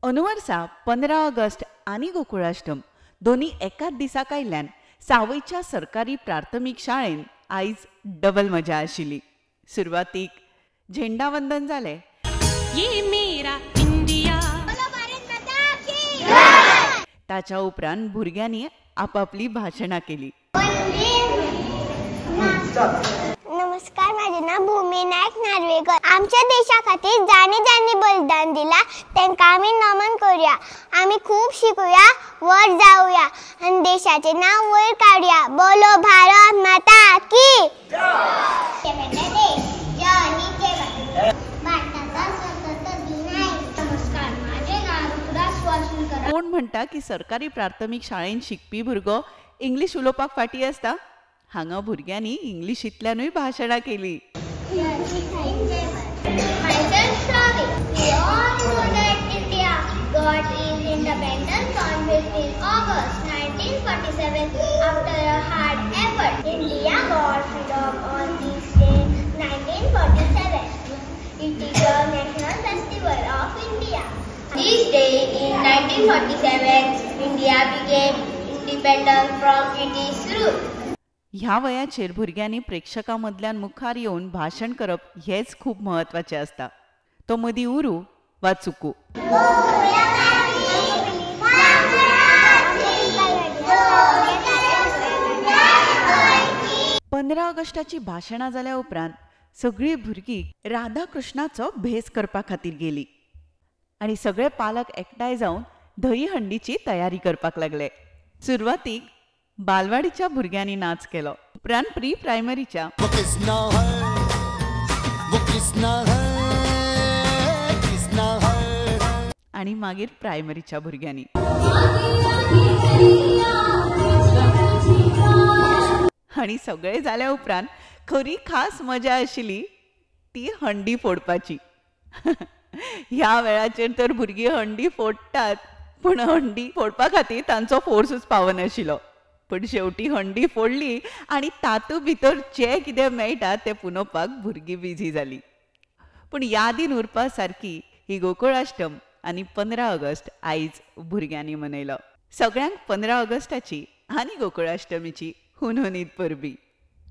अंदू 15 ऑगस्ट आनी गोकुळाष्टम दोन्ही एकाच दिसाक आयिल्ल्यान सावयच्या सरकारी प्राथमीक शाळेन आयज डबल मजा आशिल्ली. सुरवातीक झेंडावंदन जालें. ये मेरा इंडिया. ताच्या उपरांत भुरग्यांनी आपापली भाशणां केली. नमस्कार, माझे नाव भूमी नायक नार्वेकर. आमच्या देशा खातीर जाणी जाणी बलिदान दिला तांकां आमी नमन करूया. आमी खूब शिकूया, व्हड जावया आनी देशाचें नांव वयर काडुया. बोलो भारत माता की जय. कोण म्हणटा की सरकारी प्राथमीक शाळेन शिकपी भुरगो इंग्लीश उलोवपाक फाटी आसता? हांगा भुरग्यांनी इंग्लिशींतल्यानूय भाशणां केली. Got its independence on 15 August 1947 after a hard effort. India got freedom on this day 1947. It is a national festival of India. This day in 1947, India became independent from British rule. ह्या वयाचेर भुरग्यांनी प्रेक्षकां मदल्यान मुखार येवन भाशण करप हेच खूब म्हत्वाचें आसता. तो मदीं उरूं वा चुकूं. 15 ऑगस्टाची भाशणां जाल्या उपरांत सगळीं भुरगीं राधा कृष्णाचो भेस करपा खातीर गेली आनी सगळे पालक एकठांय जावन दही हंडीची तयारी करपाक लागले. सुरवातीक बालवाडीच्या भुरग्यांनी नाच केलो, उपरांत प्री प्रायमरीच्या, आनी मागीर प्रायमरीच्या भुरग्यांनी. आनी सगळे जाल्या उपरांत खरी खास मजा आशिल्ली ती हंडी फोडपाची. ह्या वेळाचेर तर भुरगीं हंडी फोडटात, पूण हंडी फोडपा खातीर तांचो फोर्सूच पावनाशिल्लो. पूण शेवटी हंडी फोडली आनी तातूंत भितर जें कितें मेळटा तें पुनोवपाक भुरगीं बिजी जाली. पूण यादीन उरपा सारकी ही गोकुळाष्टम आनी 15 ऑगस्ट आयज भुरग्यांनी मनयलो. सगळ्यांक 15 ऑगस्टाची आनी गोकुळाष्टमीची हुनहुनीत परबी.